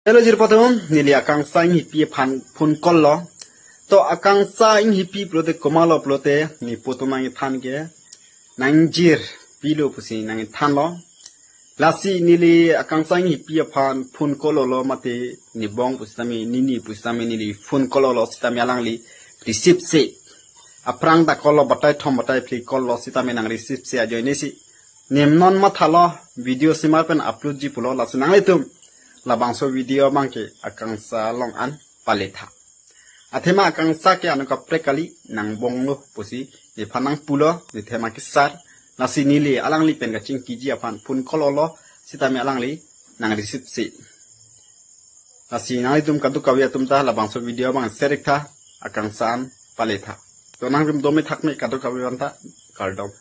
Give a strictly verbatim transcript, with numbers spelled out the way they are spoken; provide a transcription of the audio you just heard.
Hello jirpo atum, neli Akangsha Enghipi aphan phone call lo. To Akangsha Enghipi pulote komatlo pulote, ne pu atum nangthan ke, nangjirpilo pusi nangthanlo. Lasi neli Akangsha Enghipi aphan phone call lo mate, ne bong pusitame, nini pusitame neli phone call lo sitame alangli receive se. Aphrang ta call lo batai thom batai phli call lo sitame nang receive se ajoine si. Nim non mathalo, video simar pen upload ji pulo, lasi nanglitum labangso video abang ke Akangsha along an pale tha. Athema Akangsha ke anut kaprek kali, nang bonglo pusi nephan nangpulo, ne thema kesar. Lasi neli alangli pen kachingkiji aphan phone call lo sitame alangli nang receive se. Lasi nanglitum kadokave atum ta labangso video abang share ik tha, Akangsha an pale tha. To nangtum dome thakme kadokave aphanta, kardom.